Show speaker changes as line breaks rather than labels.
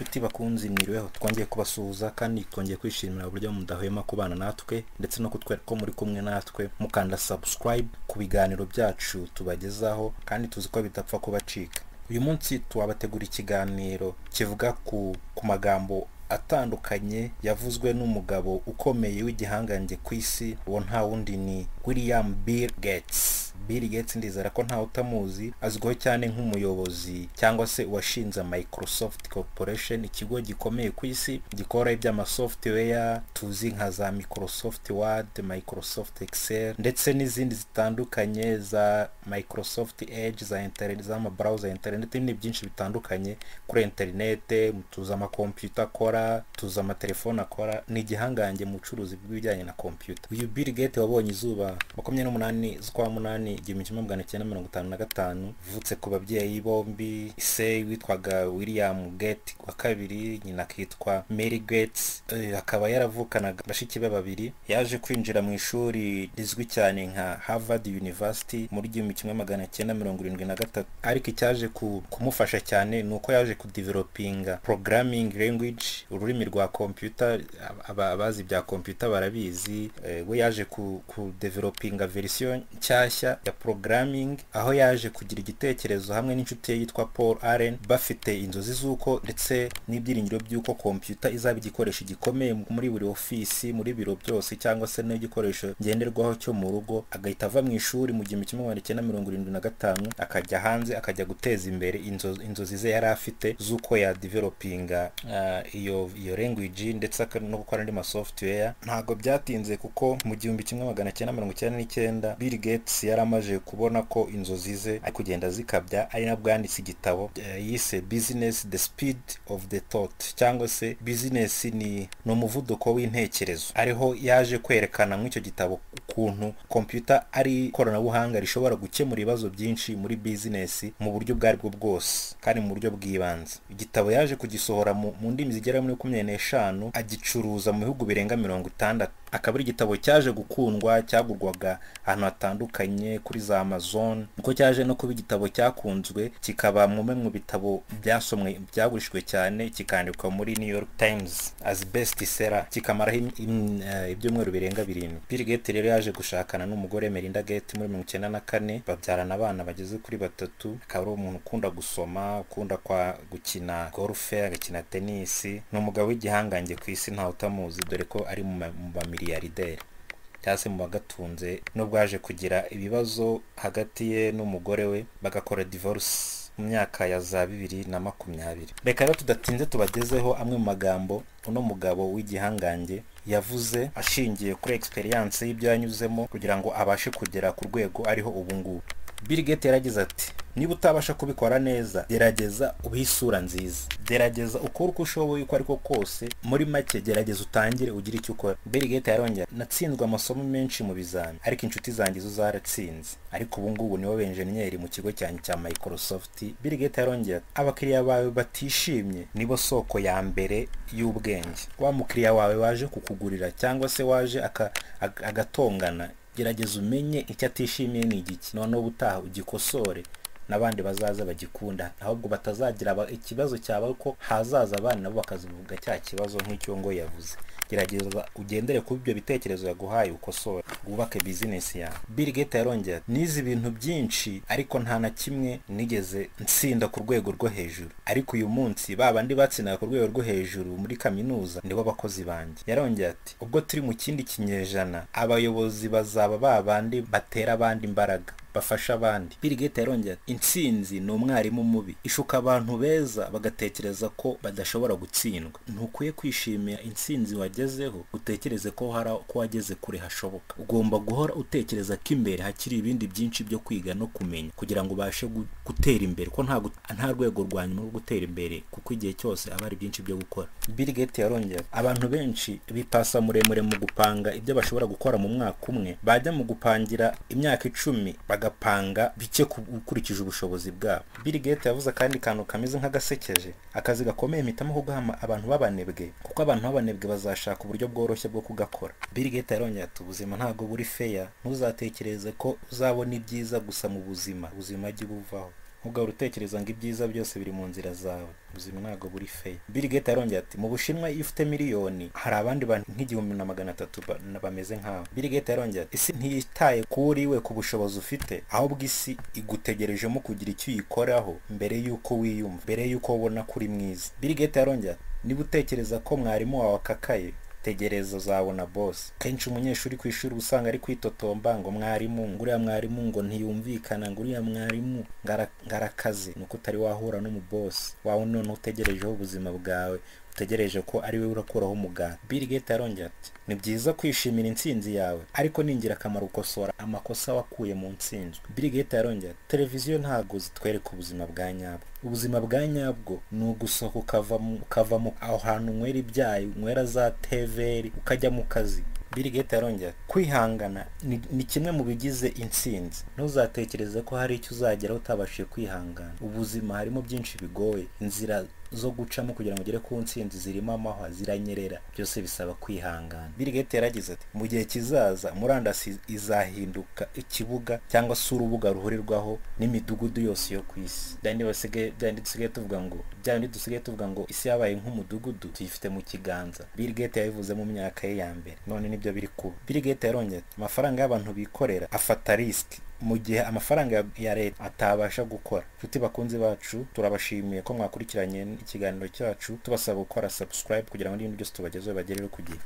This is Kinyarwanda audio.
Nshuti bakunzi, mwiriweho. Twongeye kubasuhuza kandi twongeye kwishimira uburyo mudahwema kubana natwe ndetse no kutwereka ko muri kumwe natwe, mukanda subscribe ku biganiro byacu tubagezaho, kandi tuzi ko bidapfa kubacika. Uyu munsi tuwabategura ikiganiro kivuga ku magambo atandukanye yavuzwe n'umugabo ukomeye w'igihangange ku isi. Uwo nta wundi ni William Bill Gates. Bill Gates, ndizera ko ntawe utamuzi, azwiho cyane nk'umuyobozi cyangwa se uwashinze Microsoft Corporation, ikigo gikomeye ku isi gikora iby'amasoftware tuzi nka za Microsoft Word, Microsoft Excel ndetse n'izindi zitandukanye, za Microsoft Edge, za internet, z'ama browser internet n'ibindi byinshi bitandukanye kuri internet. Tuzi amakompiyuta akora, tuzi amatelefone akora. Ni igihangange mu bucuruzi bw'ibijyanye na computer. Uyu Bill Gates wabonye izuba 28 z'ukwa munani 1955, uvutse ku babyeyi bombi, ise witwaga William Gates wa kabiri, nyina akitwa Mary Gates, akaba yaravukanaga bashiki be babiri. Yaje kwinjira mu ishuri rizwi cyane nka Harvard University muri 1973, ariko icyaje kumufasha cyane ni uko yaje kudevelopinga programming language, ururimi rwa computer. Abazi bya computer barabizi. We yaje kudevelopinga version nshyashya ya programming, aho yaje kugira igitekerezo hamwe n'inshuti ye yitwa Paul Allen, bafite inzozi z'uko ndetse n'ibyiringiro by'uko computer izaba igikoresho gikomeye muri buri ofisi, muri biro byose, cyangwa se n'igikoresho ngenderwaho cyo mu rugo. Agahita ava mu ishuri mu 1975, akajya hanze, akajya guteza imbere inzozi ze yari afite z'uko yadevelopinga iyo language ndetse no gukora andi ma software. Ntabwo byatinze, kuko mu 1999 Bill Gates yari amaze kubona ko inzozi ze ari kugenda zikabya, ari nabwo yanditse igitabo yise Business: The Speed of the Thought, cyangwa se business ni umuvuduko w'intekerezo. Ariho yaje kwerekana muri icyo gitabo ukuntu computer ari ikoranabuhanga rishobora gukemura ibibazo byinshi muri business mu buryo ubwo aribwo bwose kandi mu buryo bw'ibanze. Igitabo yaje kugisohora mu ndimi zigera muri 25, agicuruza mu bihugu birenga 60, akaba ari igitabo cyaje gukundwa, cyagurwaga ahantu hatandukanye kuri za Amazon, kuko cyaje no kuba igitabo cyakunzwe, kikaba mu bitabo byasomwe, byagurishijwe cyane, kikandikwa muri New York Times as best seller, kikamaraho ibyumweru birenga 7. Bill Gates rero yaje gushakana n'umugore Melinda Gates muri 94, babyarana abana bageze kuri batatu. Akaba ari umuntu ukunda gusoma, ukunda kwa gukina golf, agakina tennis. Ni umugabo w'igihangange ku isi, ntawe utamuzi, dore ko ari mu bamiliyarderi cyangwa se mu bagatunze, nubwo yaje kugira ibibazo hagati ye n'umugore we, bagakora divorce mu myaka ya za 2020. Reka rero tudatinze tubagezeho amwe mu magambo uno mugabo w'igihangange yavuze, ashingiye kuri experience y'ibyo yanyuzemo kugira ngo abashe kugera ku rwego ariho ubu ngubu. Bill Gates yaragize ati: "Niba utabasha kubikora neza, gerageza ubihe isura nziza, gerageza ukore uko ushoboye, uko ariko kose. Muri make, gerageza utangire ugire icyo ukora." Bill Gates yarongera: "Natsinzwe amasomo menshi mu bizami, ariko inshuti zanjye zo zaratsinze, ariko ubu ngubu nibo benjeniyeri mu kigo cyanjye cya Microsoft." Bill Gates yarongera ati: "Abakiriya bawe batishimye nibo soko ya mbere y'ubwenge." Wa mukiriya wawe waje kukugurira cyangwa se waje agatongana, gerageza umenye icyo atishimiye ni igiki, noneho ubutaha ugikosore, n'abandi bazaza bagikunda, ahubwo batazagira ikibazo cyaba ko hazaza abandi nabo bakazivuga cya kibazo nk'icyo ngo yavuze. Gerageza ugendere kuri ibyo bitekerezo yaguhaye, ukosore, wubake business yawe. Bill Gates yarongeye ati: "Nize ibintu byinshi, ariko nta na kimwe nigeze nsinda ku rwego rwo hejuru, ariko uyu munsi ba bandi batsindaga ku rwego rwo hejuru muri kaminuza nibo bakozi banjye." Yarongeye ati: "Ubwo turi mu kindi kinyejana, abayobozi bazaba ba bandi batera abandi imbaraga, bafasha abandi." Bill Gates yarongeye ati: "Intsinzi ni umwarimu mubi, ishuka abantu beza bagatekereza ko badashobora gutsindwa. Ntukwiye kwishimira intsinzi wagezeho, utekereze ko hari ko wageze kure hashoboka. Ugomba guhora utekereza ko imbere hakiri ibindi byinshi byo kwiga no kumenya kugira ngo ubashe gutera imbere, ko nta rwego rwa nyuma rwo gutera imbere, kuko igihe cyose aba ari byinshi byo gukora." Bill Gates yarongeye ati: "Abantu benshi bipasa muremure mu gupanga ibyo bashobora gukora mu mwaka umwe, bajya mu gupangira imyaka 10 bagapanga bike ukurikije ubushobozi bwabo." Bill Gates yavuze akandi kantu kameze nk'agasekeje: "Akazi gakomeye mpitamo kugaha abantu b'abanebwe, kuko abantu b'abanebwe bazashaka uburyo bworoshye bwo kugakora." Bill Gates yarongeye ati: "Ubuzima ntabwo buri fair, ntuzatekereze ko uzabona ibyiza gusa mu buzima. Ubuzima jya ubuvaho." Ntugahore utekereza ngo ibyiza byose biri mu nzira zawe. Ubuzima ntabwo buri fair. Bill Gates yarongeye ati: "Mu Bushinwa, iyo ufite miliyoni, hari abandi bantu nka 1300 bameze nkawe." Bill Gates yarongeye ati: "Isi ntiyitaye kuri we, ku bushobozi ufite, ahubwo isi igutegerejemo kugira icyo uyikoraho mbere y'uko wiyumva, mbere y'uko ubona ko uri mwiza." Bill Gates yarongeye ati: "Niba utekereza ko mwarimu wawe akakaye, tegereza uzabona boss." Kenshi umunyeshuri ku ishuri uba usanga ari kwitotomba ngo mwarimu, ngo uriya mwarimu ngo ntiyumvikana, ngo uriya mwarimu ngo arakaze. Nuko utari wahura n'umubosi wawe, none utegerejeho ubuzima bwawe, utegereje ko ari we urakuraho umugati. Bill Gates yarongeye ati: "Ni byiza kwishimira intsinzi yawe, ariko ni ingirakamaro gukosora amakosa wakuye mu ntsinzwe." Bill Gates yarongeye ati: "Televiziyo ntabwo zitwereka ubuzima bwa nyabwo. Ubuzima bwa nyabwo ni ugusohoka ukava mu aho hantu unywera ibyayi, unywera za teveri, ukajya mu kazi." Bill Gates yarongeye ati: "Kwihangana ni kimwe mu bigize intsinzi. Ntuzatekereze ko hari icyo uzageraho utabashije kwihangana. Ubuzima harimo byinshi bigoye. Inzira zo gucamo kugira ngo ugere ku ntsinzi zirimo amahwa, ziranyerera, byose bisaba kwihangana." Bill Gates yaragize ati: "Mu gihe kizaza, murandasi izahinduka ikibuga cyangwa se urubuga ruhurirwaho n'imidugudu yose yo ku isi." Byandi dusigaye tuvuga ngo isi yabaye nk'umudugudu, tuyifite mu kiganza. Bill Gates yabivuze mu myaka ye ya mbere, none nibyo biri kuba. Bill Gates yarongeye ati: "Amafaranga y'abantu bikorera afata risk mu gihe amafaranga ya leta atabasha gukora." Inshuti bakunzi bacu, turabashimiye ko mwakurikiranye ikiganiro cyacu, tubasaba gukora subscribe kugira ngo n'ibindi byose tubagezeho bagereho ku gihe.